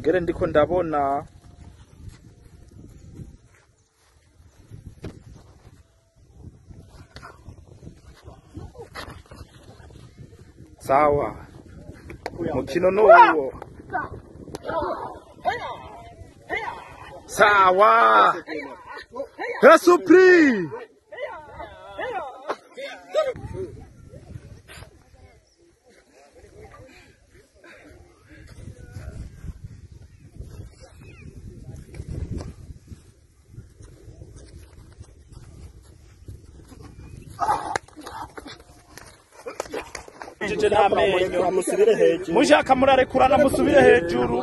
Mugere ndiko ndabona. Sawa. Mukino nuwo. Sawa. Resupri. Mushaka murarekurana musubire hejuru.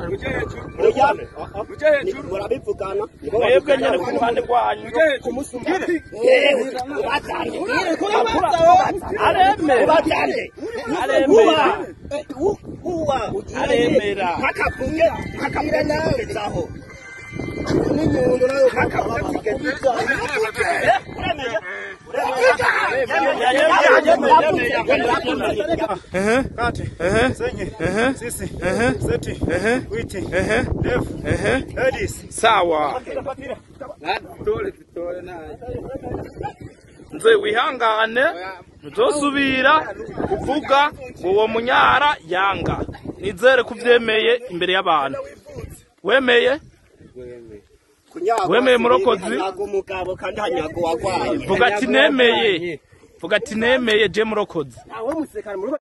Mwebwe nyene ku ruhande rwanyu. Aremera. Aremera. Sawa. Nze wihangane ntuzosubira kuvuga ngo uwo munyara yanga. Nizere kuvyemeye imbere y'abantu. Wemeye? Wemeye murokozi? Vuga ati nemeye. Vuga ati nemeye je murokozi.